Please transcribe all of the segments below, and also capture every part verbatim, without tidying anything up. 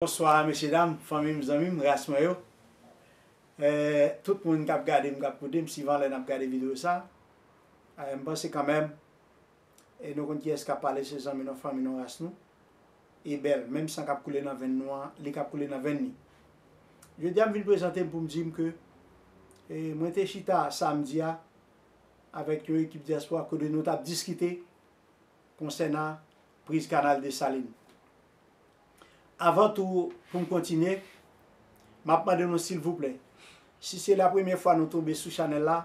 Bonswa, mesye dam, fanmi m, zanmi m, ras mwen yo. Eh, tout moun k ap gade m, k ap koute m, sivan lè n ap gade videyo sa, eh, m panse kanmenm, e nou konn kiyès k ap pale, se zanmi nou, fanmi nou, ras nou. E bèl, menm san k ap koule nan venn nou an, li k ap koule nan venn ni. Jodi a, m vin prezante m pou m di m ke, eh, mwen te chita samdi a avèk yon ekip dyaspora kote nou t ap diskite konsènan priz kanal Desalin. Avan tou, pou m kontinye, m ap mande nou silvouplè, si se la premyè fwa nou tonbe sou chanèl la,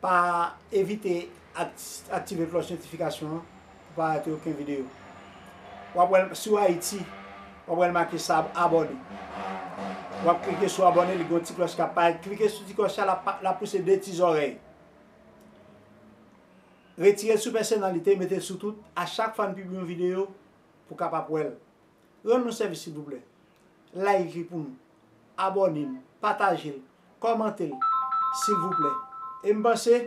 pa evite ak-, aktive klòch notifikasyon an pou pa rate okenn videyo. W ap wè l sou Ayiti, w ap wè l make sa abòne. W ap klike sou abòne, li gen yon ti klòch k ap parèt. Klike sou ti klòch la, l ap pa-, l ap pouse de ti zòrèy. Retire l sou pèsonalite, mete l sou tout. A chak fwa n pibliye yon videyo, pou w kapab wè l. Rann nou sèvis, silvouplè. Like li pou nou. Abòne l, pataje l, kòmante l, silvouplè. E m panse,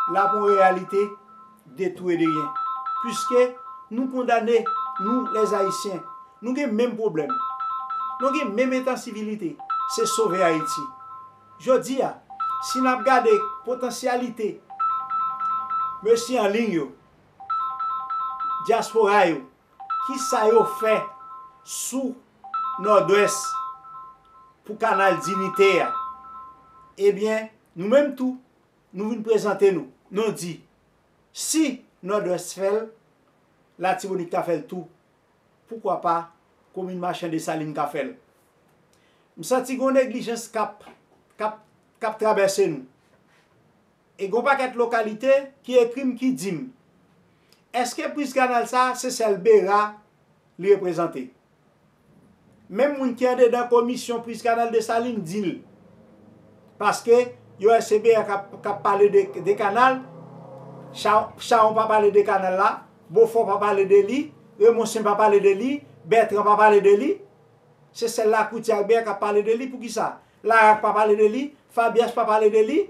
l ap yon reyalite de tou e de rien. Piske nou kondane, nou, lèzayisyen, nou gen menm pwoblèm. Nou gen menm entansibilite. Se sove Ayiti. Jodi a, si n ap gade potansyalite mesye an liy yo, dyaspora yo, kisa yo fè sou Nòdwès pou kanal Dinite a? Ebyen, nou menm tou, nou vin prezante nou. Nou di, si Nòdwès fè l, Latibonit ka fè l tou. Poukwa pa komin Machan Desalin ka fè l? M santi gen yon neglijans k ap, k ap, k ap travèse nou. E gen yon pakèt lokalite ki ekri m, ki di m, èske priz kanal sa a se sèl Bera li reprezante? Menm moun ki andedan komisyon priz kanal Desalin di l. Paske yo wè se Bera k ap, k ap pale de, de kanal, Cha-, Chawon pa pale de kanal la, Bofò pa pale de li, Remonsen pa pale de li, Bètran pa pale de li. Se sèl Lakoutye ak Bera k ap pale de li. Poukisa? Larak pa pale de li, Fabyas pa pale de li,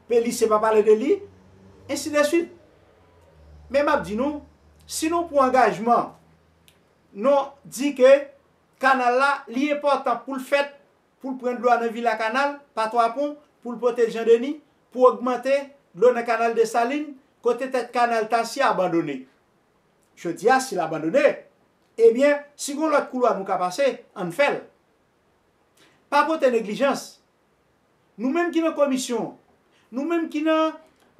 Pelisye pa pale de li, ensi de swit. Men m ap di nou, si nou pran angajman, nou di ke kanal la, li enpòtan pou l fèt, pou l pran dlo a nan Vila Kanal, pa Twa Pon, pou l pote Jan Deni, pou ogmante dlo nan kanal Desalin, kote tèt kanal Tasi a abandone. Jodi a, si l abandone, ebyen, si gen lòt koulwa nou ka pase, ann fè l. Pa pote neglijans. Nou menm ki nan komisyon, nou menm ki nan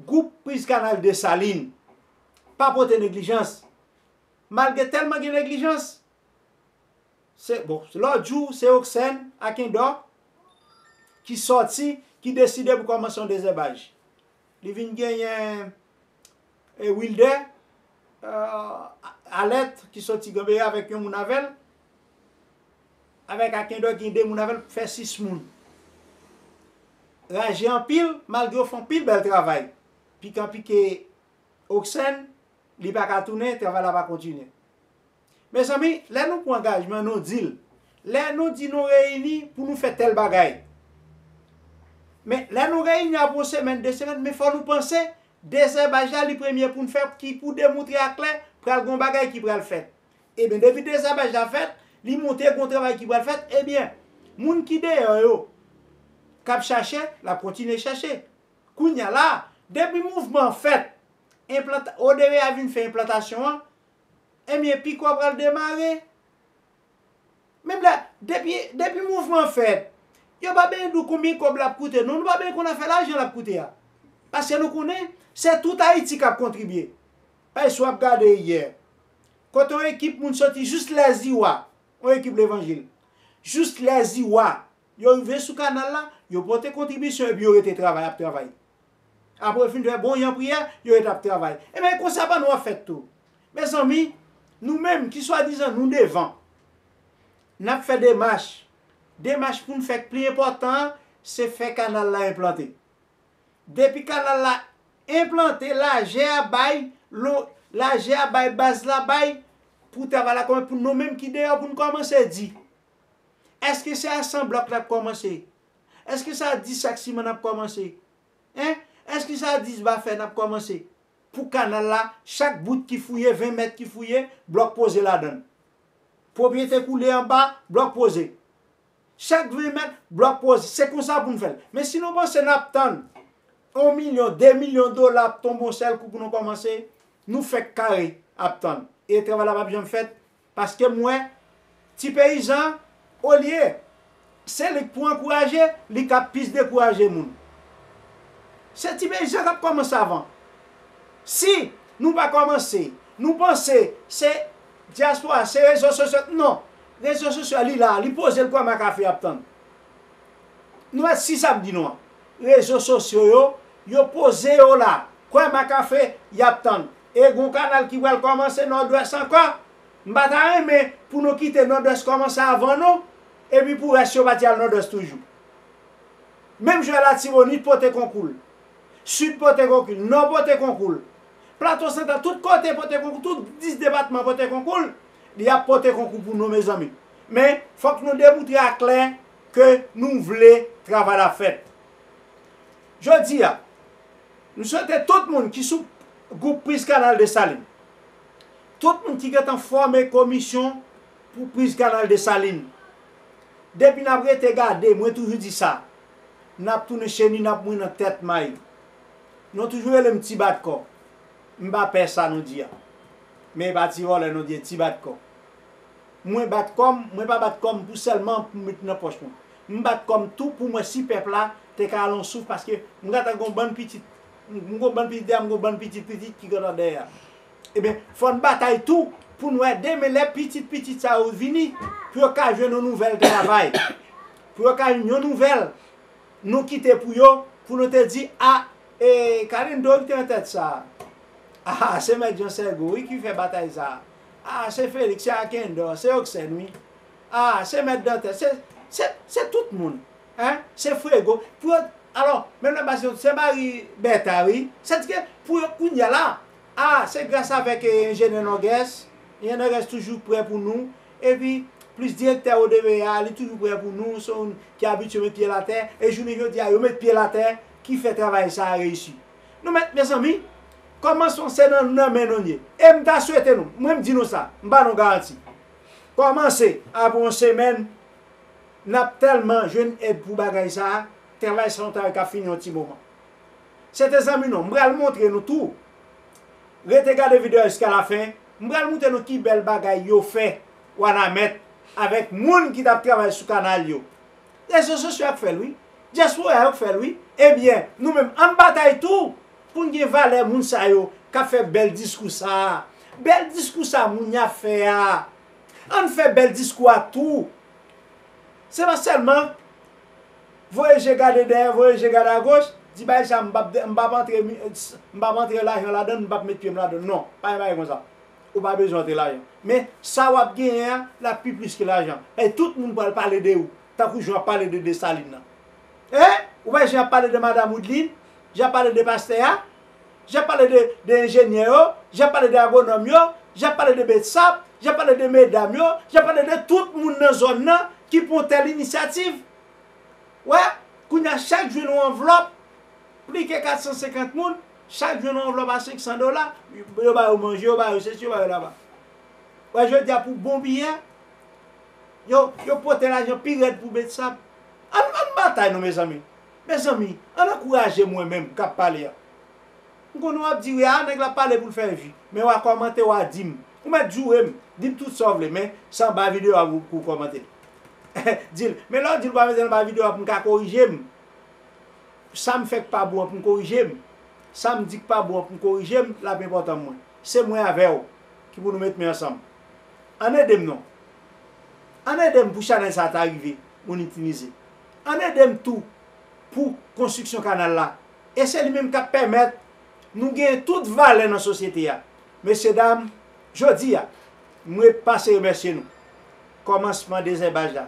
gwoup priz kanal Desalin, pa pote neglijans. Malgre tèlman gen neglijans, se, bon, lòt jou, se Oksèn ak Endò ki sòti, ki deside pou kòmanse yon dezèbaj. Li vin genyen, e, Wilder, e, Alèt ki sòti Ganbeya avèk yon moun avè l, avèk Akendò ki gen de moun avè l, fè sis moun. Raje anpil, malgre yo fè anpil bèl travay. Pikan pike Oksèn, li pa ka tounen, travay la pa kontinye. Mezanmi, lè nou pran angajman, nou di l. Lè nou di nou reyini pou nou fè tèl bagay. Men, lè nou reyini apre yon semèn, de semèn, men fò nou panse, dezèbaj la, li premye pou n fè, ki pou demontre aklè, pral gen yon bagay ki pral fèt. Ebyen, depi dezèbaj la fèt, li montre gen yon travay ki pral fèt, ebyen, moun ki deyò yo, k ap chache, l ap kontinye chache. Kounye a la, depi mouvman an fèt, enplanta-, O D V A vin fè enplantasyon an, ebyen, pikò pral demare. Menm lè, depi, depi mouvman an fèt, yo pa bezwen di w konbyen kòb l ap koute. Non, nou pa bezwen konn afè lajan l ap koute a. Paske nou konnen, se tout Ayiti k ap kontribye. Paske si w ap gade yè, kote yon ekip moun soti jis Lèziwa, yon ekip levanjil, jis Lèziwa, yo rive sou kanal la, yo pote kontribisyon epi yo rete travay, ap travay. Apre yo fin fè bon jan priyè, yo rete ap travay. Ebyen, konsa pa nou ap fèt tou. Mezanmi, nou menm ki swadizan nou devan, n ap fè demach. Demach pou n fè k pli enpòtan an, se fè kanal la enplante. Depi kanal la enplante, lajè a bay, lo-, lajè a bay, baz la bay, pou travay la kòmanse, pou nou menm ki deyò, pou n kòmanse di. Èske se a san blòk n ap kòmanse? Èske se a dis sak siman n ap kòmanse? Hein? Èske se a dis ba fè n ap kòmanse? Pou kanal la, chak bout ki fouye, ven mèt ki fouye, blòk poze ladan l. Pwopyete koule anba, blòk poze. Chak ven mèt, blòk poze. Se konsa pou n fè l. Men si nou panse n ap tann yon milyon, de milyon dola ap tonbe yon sèl kou pou nou kòmanse, nou fèk kare ap tann. E travay la p ap janm fèt. Paske m wè, ti peyizan, olye se li k pou ankouraje, li k ap plis dekouraje moun. Se ti peyizan k ap kòmanse avan. Si nou pa kòmanse, nou panse se dyaspora, se rezo sosyo. Non. Rezo sosyo a, li la, li poze l kòm a kafe ap tann. Nou wè si sa m di nou an. Rezo sosyo yo, yo poze yo la. Kwè m a kafe, y ap tann. E gon kanal ki pral kòmanse Nòdwès ankò. M pa ta renmen pou nou kite Nòdwès kòmanse avan nou, epi pou rès yo pati al Nòdwès toujou. Menm jan Latibonit pote konkou l. Sid pote konkou l, Nò pote konkou l. Plato Santral, tout kote pote konkou, tout dis depatman pote konkou l. Li ap pote konkou pou nou, mezanmi. Men, fòk nou demoutre aklè ke nou vle travay la fèt. Jodi a, nou swete tout moun ki sou gwoup Priz Kanal Desalin, tout moun ki gentan fòme komisyon pou Priz Kanal Desalin, depi n ap rete gade, mwen toujou di sa, n ap tounen cheni, n ap mouye nan tèt may. Nou toujou rele m Ti Bat Kò. M pa pè sa nou di a. Men e pa ti vòlè nou di, e Ti Bat Kò. Mwen bat kò m, mwen pa bat kò m pou sèlman pou m met nan pòch mwen. M bat kò m tou pou mwen si pèp la te ka al yon souf, paske m gentan gon bann pitit, m gon bann pitit dèyè m, gon bann pitit pitit ki gentan dèyè. Ebyen, fò n batay tou pou n wè demen lè pitit pitit sa yo vini, pou yo ka jwenn yon nouvèl travay, pou yo ka jwenn yon nouvèl nou kite pou yo, pou nou te di, a, e, Kalindo ki te nan tèt sa a. A, se mèt Jan Sègo, wi, ki fè batay sa a. A, se Felix, se Akendò, se Oksèn, wi. A, se mèt Dantès, se, se, se tout moun. Hein? Se Frego. Pou yo, alò, menm lè baz yo, se Mari Bèta, wi. Sètike, pou yo kounye a la, a, se gras avèk, e, enjenyè Nògès. Enjenyè Nògès toujou prè pou nou. Epi, plis direktè O D V A, li toujou prè pou nou, se yon moun ki abitye met pye l atè, e jounen jodi a, yo met pye l atè, ki fè travay sa a reyisi. Nou mèt, mezanmi, kòmansman se nan, nan men nou l ye. E m ta swete nou, mwen m di nou sa, m ba nou garanti. Kòmanse, apre yon semèn, n ap tèlman jwenn èd pou bagay sa a, travay sa a, yon travay k ap fini yon ti moman. Se te zanmi nou, m pral montre nou tou. Rete gade videyo a jiska lafen. M pral montre nou ki bèl bagay yo fè Wanament avèk moun ki t ap travay sou kanal yo. Rezo sosyo a k fè l, wi. Dyaspora yo k fè l, wi. Ebyen, nou menm, ann batay tou pou n gen valè moun sa yo k ap fè bèl diskou sa a. Bèl diskou sa a moun y ap fè a. Ann fè bèl diskou a tou. Se pa sèlman voye je gade dèyè, voye je gade agoch, di bagay sa m p ap, m p ap antre, m p ap antre lajan ladan l, m p ap met pye m ladan l. Non, pa gen bagay konsa. Ou pa bezwen antre lajan. Men, sa w ap genyen an, l ap pi plis ke lajan. E tout moun pral pale de ou, tankou jan w ap pale de Desalin nan. Hein? Ou pa jan ap pale de Madanm Woodline, jan ap pale de pastè a, jan ap pale de, de enjenyè yo, jan ap pale de agwonòm yo, jan ap pale de Betsap, jan ap pale de medam yo, jan ap pale de tout moun nan zòn nan ki pran tèl inisyativ. Wè, kounye a chak jou nou anvlòp, plis ke kat san senkant moun, chak jou nou anvlòp a senk san dola, yo ba yo manje, yo ba yo sesi, yo ba yo laba. Wè, jodi a pou bon biyè, yo, yo pote lajan pi rèd pou Betsap. Ann, ann batay non, mezanmi. Mezanmi, ann ankouraje mwen menm k ap pale a. M konnen w ap di, wi, a, nèg la pale pou l fè vi. Men w a kòmante, w a di m. Ou mèt joure m. Di m tout sa w vle, men se anba videyo a pou, pou w kòmante l. Di l. Men lè w di l w pa mete l anba videyo a pou m ka korije m. Sa m fè k pa bon an pou m korije m. Sa m di k pa bon an pou m korije m, l ap enpòtan mwen. Se mwen avè w ki pou nou met men ansanm. Ann ede m non. Ann ede m pou chanèl sa ta rive monitinize. Ann ede m tou pou konstriksyon kanal la. E se li menm k ap pèmèt nou genyen tout valè nan sosyete a. Mesye dam, jodi a, mwen pase remèsye nou. Kòmansman dezèbaj la.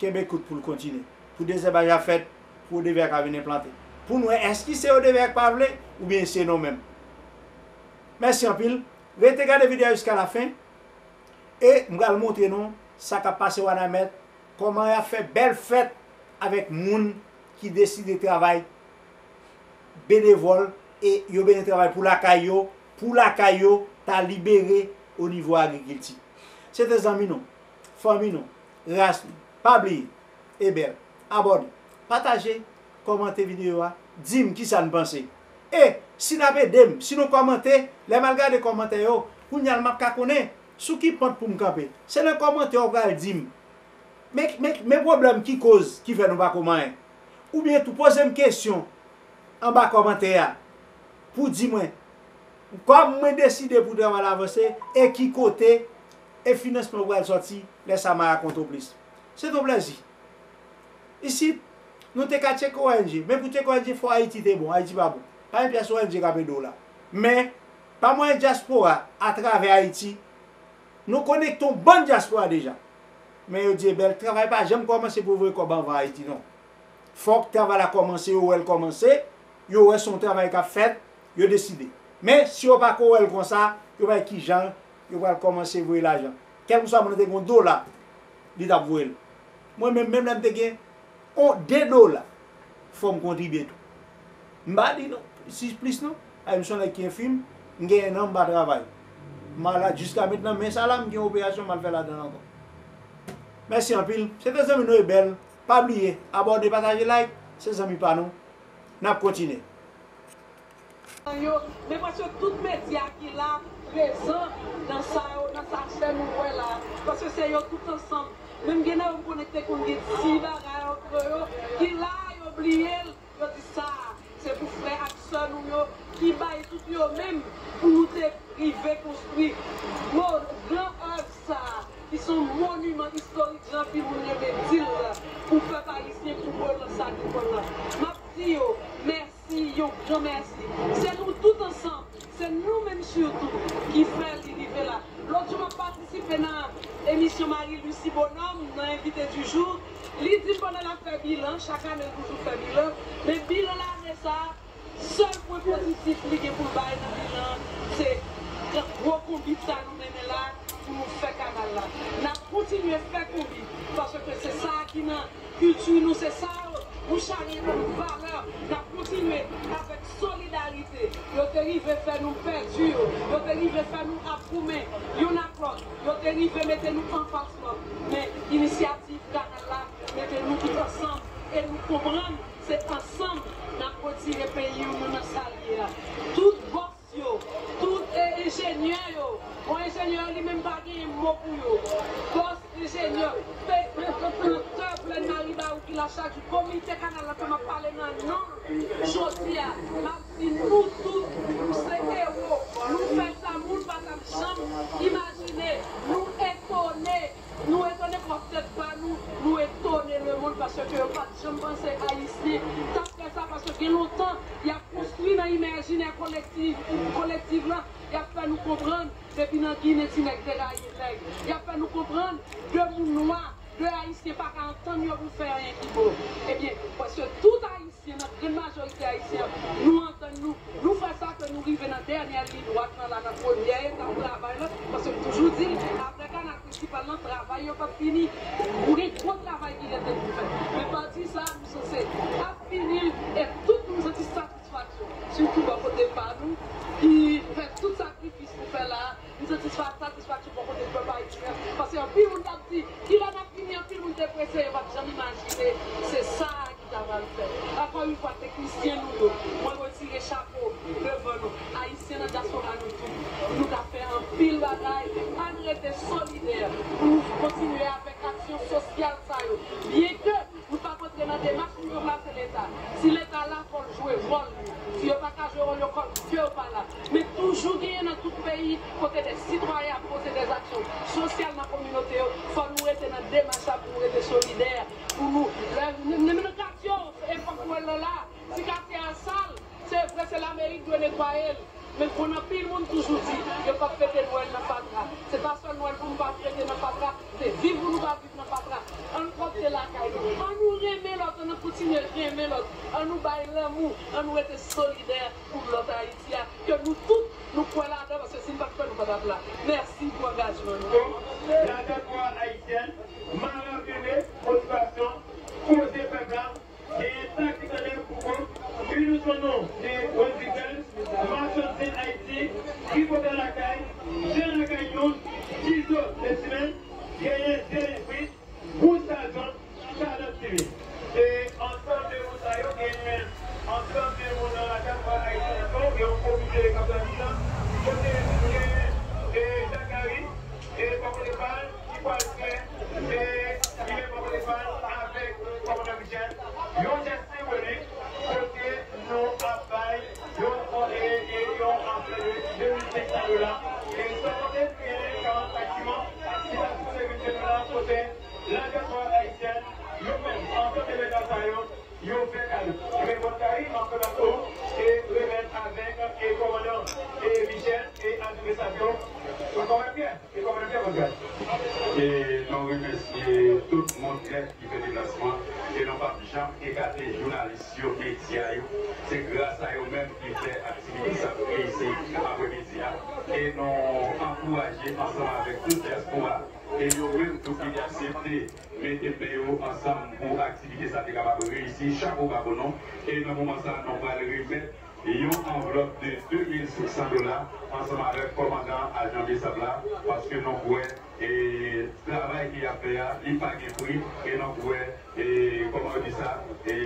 Kenbe kout pou l kontinye. Pou dezèbaj la fèt, pou O D V A ka vin enplante. Pou n wè èske se O D V A k pa vle, oubyen se nou menm. Mèsi anpil. Rete gade videyo a jiska lafen. E m pral montre nou sa k ap pase Wanament, kòman y ap fè bèl fèt avèk moun ki deside travay benevòl e yo bezwen travay pou lakay yo, pou lakay yo ta libere o nivo agrikilti. Se te zanmi nou, fanmi nou, ras nou. Pa bliye, e bèl, abòne, pataje, kòmante videyo a, di m kisa n panse. E si n ap ede m, si nou kòmante, lè m al gade kòmantè yo, kounye a m ap ka konnen sou ki pant pou m kanpe. Se nan kòmantè yo pral di m. Men, men, men pwoblèm ki koz ki fè nou pa kòmante. Oubyen tou poze m kesyon anba kòmantè a pou di mwen kòman mwen deside pou travay la avanse e ki kote e finansman pral sòti lè sa m a rakonte w plis. Se te yon plèzi. Isit, nou te ka tcheke O N G, men pou tcheke O N G fò Ayiti te bon, Ayiti pa bon. Pa gen pyès O N G k ap ede w la. Men, pa mwayen dyaspora, atravè Ayiti, nou konekte yon bann dyaspora deja. Men yo di, e bèl, travay pa janm kòmanse pou voye kòb anvan Ayiti, non. Fòk travay la kòmanse, yo wè l kòmanse, yo wè se yon travay k ap fèt, yo deside. Men, si yo pa ko wè l konsa, yo pa wè kijan yo pral kòmanse voye lajan. Kèlkeswa moun nan te gen yon dola, li t ap voye l. Mwen menm, menm lè m te gen yon de dola, fò m kontribye tou. M pa di non, si plis non, ay m se yon nèg ki enfim, m gen en an m pa travay. M malad jiska mentnan, men sa la, m gen operasyon m al fè ladan l ankò. Mèsi anpil. Se te zanmi nou e bèl. Pa bliye, abòne, pataje, like. Se zanmi pa nou. N ap kontinye. Yo, men prèske tout medya ki la prezan nan sa yo, nan sa sè nou wè la. Paske se yo tout ansanm. Menm gen nan yo m konekte konn gen ti bagay antre yo ki la, yo bliye l, yo di sa se pou frè ak sè nou yo ki bay tout yo menm pou nou te rive konstwi gwo gran èv sa a ki se yon moniman istorik jan anpil moun renmen di l pou pèp ayisyen pou relanse agrikòl la. M ap di yo mèsi, yon gran mèsi. Se nou tout ansanm, se nou menm sitou ki fè li rive la. Lòt jou m ap patisipe nan emisyon Marie Lucie Bonhomme nan Invité du jour. Li di m pandan l ap fè bilan, chak ane l toujou fè bilan, men bilan lane sa a, sèl pwen pozitif li gen pou l bay nan bilan an, se gwo konbit sa nou mennen la pou nou fè kanal la. N ap kontinye fè konbit, paske se sa ki nan kilti nou, se sa nou charye kòm valè. N ap kontinye avèk solidarite. Yo te rive fè nou pèdi yo, yo te rive fè nou ap goumen youn ak lòt, yo te rive mete nou anfas lòt. Men inisyativ kanal la mete nou tout ansanm e nou konprann se ansanm n ap retire peyi nou nan sa l ye a. Tout bòs yo, tout enjenyè yo, bon enjenyè yo li menm pa genyen mo pou yo. Bòs enjenyè, plantè Plèn Maribawou ki la chak jou, komite kanal la ke m ap pale nan non l jodi a, m ap di nou tout, nou se ewo, nou fè sa moun pa t ap janm imajine, nou etone. Nou etone pwòp tèt pa nou, nou etone lemonn paske yo pa t janm panse Ayisyen t ap fè sa, paske gen lontan y ap konstwi nan imajinè kolektif, kolektif la, y ap fè nou konprann depi nan Ginen ti nèg te rayi nèg. Y ap fè nou konprann de moun nwa, de Ayisyen pa ka antann yo pou fè anyen ki bon. Ebyen, prèske tout Ayisyen, nan grann majorite Ayisyen, nou antann nou, nou fè sa ke nou rive nan dènyè liy dwat lan la, nan premyè etap travay lan, paske m toujou di l, apre kanal prensipal lan, travay yo p ap fini. Ou gen gwo travay ki rete pou fè. Men pati sa, nou sanse ap fini l e tout moun santi satisfaksyon, sitou bò kote pa nou, ki fè tout sakrifis pou fè la a. M santi satisfaksyon bò kote pèp ayisyen an, paske anpil moun t ap di, kilè n ap fini, anpil moun te prese, yo pa t janm imajine se sa a ki ta pral fèt. Ankò yon fwa, teknisyen nou yo, mwen retire chapo devan nou. Ayisyen nan dyaspora nou tout, nou ka fè anpil bagay. Ann rete solidè pou nou kontinye avèk aksyon sosyal sa yo. Byenke nou p ap antre nan demach pou remplase Leta. Si Leta la, fò l jwe wòl li. Si yo pa ka jwe wòl yo, kòm ke yo pa la. Men toujou genyen nan tout peyi kote de sitwayen ap poze de aksyon sosyal nan kominote yo, fò nou rete nan demach la pou nou rete solidè. Pou nou, lè, menm nan katye w, epòk Nwèl lan la, si katye a sal, se vre se lameri k dwe netwaye l. Men konn anpil moun toujou di, yo p ap fete Nwèl nan fatra. Se pa sèl Nwèl pou nou pa fete nan fatra, se viv pou nou pa viv nan fatra. Ann pwòpte lakay nou. Ann nou renmen lòt, ann nou kontinye renmen lòt. Ann nou bay lanmou, ann nou rete solidè pou lòt Ayiti a, ke nou tout nou kwè ladan, paske si n pa t kwè, nou pa t ap la. Mèsi pou angajman nou. Dyaspora ayisyèn, malè, vele, motivasyon, koze pèp la, genyen taktik anlè pou kont, Unisson non, se Rodriguez, Marchand Zen Haïti, Tripotay Lakay, Zen Lakay News, Tizo Lesimen, genyen Zen E ansanm de moun sa yo genyen, ansanm de moun nan la diaspora ayisyèn yo, gen yon komite k ap travay sa, kote nou genyen, e, Zakari, e, Pòkotefal, ki pral fè, e, li menm Pòkotefal avèk kòmandan Michel, yon jès senbolik, kote nou ap bay yon, e, e, yon anflè de de mil senk san dola, e, sa kote nou genyen karannsenk siman, ki ta sipoze vin de dola, kote la diaspora ayisyèn, yo menm, ansanm de medam sa yo, yo fè kado. Ebyen, Zakari, m ap remèt ou, e remèt avèk, e kòmandan, e Michel, e ajan Gestapo yo. Ou konprann byen? E kòmandan Pierre Gonzague. E nou remèsye tout moun nèt ki fè deplasman. E nou p ap janm ekate jounalis yo, medya yo. Se gras a yo menm ki fè aktivite sa reyisi aprèmidi a. E nou ankouraje ansanm avèk tout dyaspora. E yo menm tou ki te aksepte mete men yo ansanm pou aktivite sa te kapab reyisi. Chapo ba pou nou. E nan moman sa, nou pral remèt yon anvlòp de de mil senk san dola ansanm avèk kòmandan ajan BSAP la, paske nou kwè, e, travay ke y ap fè a, li pa gen pri, e nou kwè, e, kòman yo di sa, e,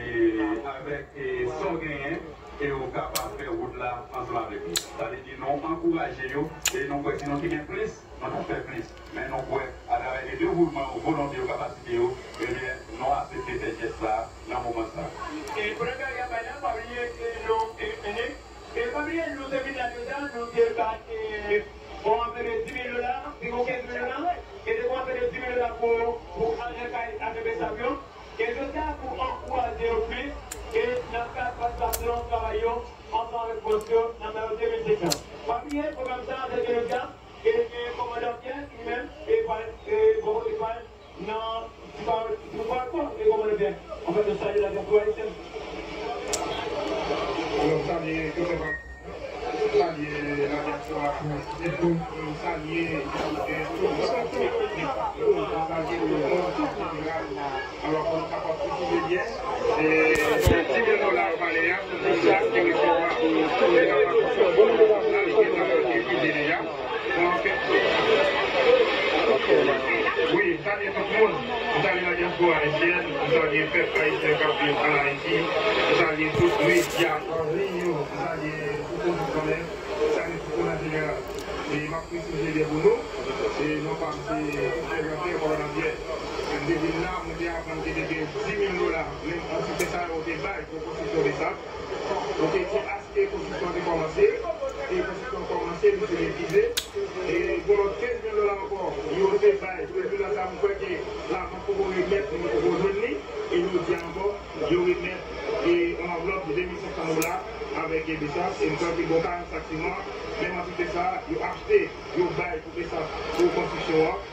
avèk, e, sa w genyen, e ou kapab fè wout la ansanm avèk li. Sa vle di, nou ankouraje yo, e nou kwè si nou te gen plis, nou t ap fè plis. Men nou kwè, atravè le devoulman yo, volonte yo, kapasite yo, ebyen, nou aksepte fè jès sa a nan moman sa a. E pou nan kari apay la, pa bliye ke nou, e, vini. E pa bliye, nou te vin la deja, nou te bay, e, yon anvlòp de dis mil dola, te gen kenz mil dola, e te gen yon anvlòp de dis mil dola pou, pou ajan kay, ajan BSAP yo. E jodi a, pou ankouraje yo plis, e nan kad patisipasyon travay yo, ansanm avèk bòs yo, nan mayo de mil senk san. Pa bliye, pwogram sa a, se jodi a, e, e kòmandan Pierre, li menm, e pral, e bò kote pa l, nan, li pa, li pa kwè, e kòmandan Pierre. Anfèt, nou salye la diaspora ayisyèn. Nou salye tout pèp, salye la diaspora, e tou, nou salye, e, tout, nou salye tout moun an jeneral. Alò, pou nou kapab presize byen, e, se dis mil dola yo pale a, se sa ki resevwa, pou nou kapab, la, li gentan refize deja. Bon, anfèt, wi, m salye tout moun. M salye la diaspora ayisyèn, m salye pèp ayisyen k ap viv ann Ayiti, m salye tout medya an liy yo, m salye tout pwodiktè, m salye tout moun an jeneral. E m ap presize byen pou nou, e non pa m se Pierre Jean-Pierre, kòmandan Pierre. Lè m te vin la, mwen te aprann ke te gen dis mil dola, menm antite sa yo te bay pou konstriksyon de sa. Yo te di aske konstriksyon an te kòmanse, e konstriksyon an kòmanse, li te refize. E gen lòt kenz mil dola ankò, yo te bay, premye dola sa, m kwè ke labank poko remèt, nou poko jwenn li, e jodi a ankò, yo remèt, e, yon anvlòp de de mil senk san dola avèk, e, BSAP, e m kwè ke gen yon karant sak siman, menm antite sa, yo achte, yo bay pou BSAP, pou konstriksyon an.